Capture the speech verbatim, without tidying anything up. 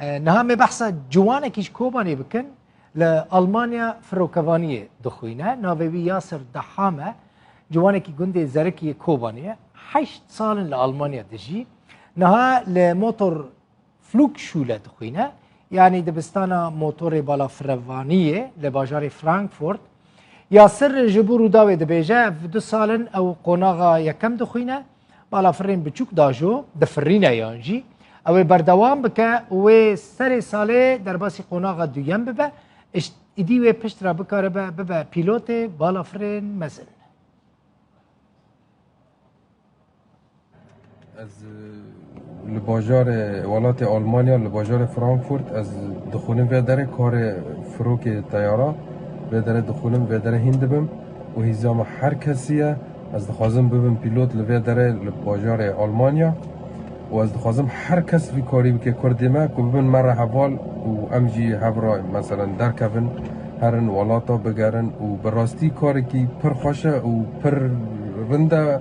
E, niha me behsa ciwanekî ji Kobanê bikin, li Almanya firokevaniyê dixwîne. Navê wî Yasir Deham e. Ciwanekî gundê Zerikiyê Kobanê ye. Heşt sal in li Almanya dijî. Niha li Motor Flugschule dixwîne. Yanî dibistana motorê balafirevaniyê li bajarê Frankfurt. Yasir ji bo Rûdawê dibêje, ev du sal in ew qonaxa yekem dixwîne. Balafirên biçûk dajo difirîne yan jî. Ew ê berdewam bike û wê serê salê derbasî qonaxa duyem bibe. Îş-, îdî wê pişt re bikaribe bibe pîlotê balafirên mezin. Ez, e, li bajarê, welatê Almanya, li bajarê Frankfurt, ez dixwînim vê derê karê firokê teyara, vê derê dixwînim, vê derê hîn dibim û hîza me her kesî ye. Ez dixwazim bibim pîlot li vê derê, li bajarê Almanya û ez dixwazim her kes vî karî bike, kurdê me, ku bibin me re heval û em jî hev re, meselen, derkevin, herin welata bigerin û bi rastî karekî pir xweş e û pir rind e.